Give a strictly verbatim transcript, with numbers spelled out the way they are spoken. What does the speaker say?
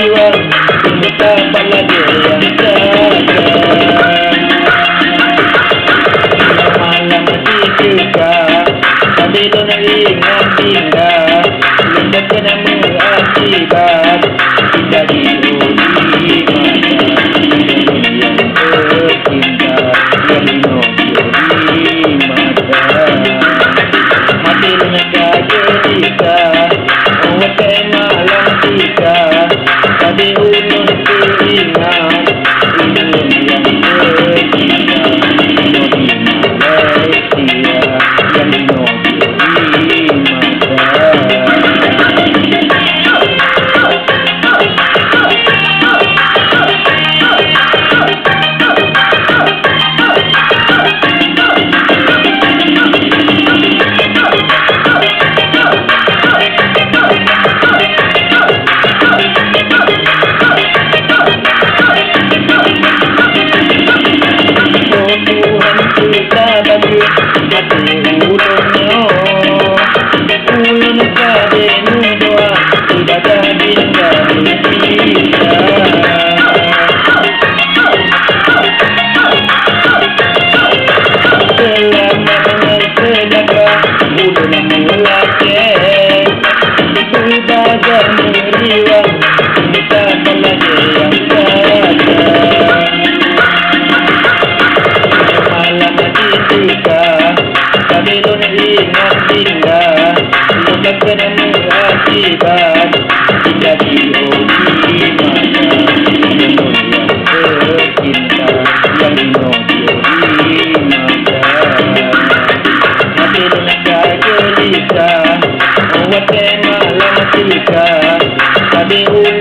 Cinta apalagi yang jaga. Malam di teuka, tapi lôn ingat indah. Lôn tak pernah mengakibat. Kita diuji mata. Yang tercinta, yang dinotori mata. Hati lôn ka gelisah. Watèe malam teuka, tapi ulôn teuingat, ulôn nyang teucinta, nyoe di Malaysia, nyang nyoe di mata. Oh Tuhan, kita bagi hati ulun nyoe. Ulun ka deungoe doa ibadah bintang Isa. Seulamat ngon seudakah ulun meulakée, ibadah meuriwang tak lagée nyang gata. Malam di teuka, tapi lôn ingat indah, lôn takkan meuakibat. Kita diuji mata, ulôn nyang teucinta, nyang dinoe di mata. Hati lôn ka gelisah, watée malam teuka, tapi ulôn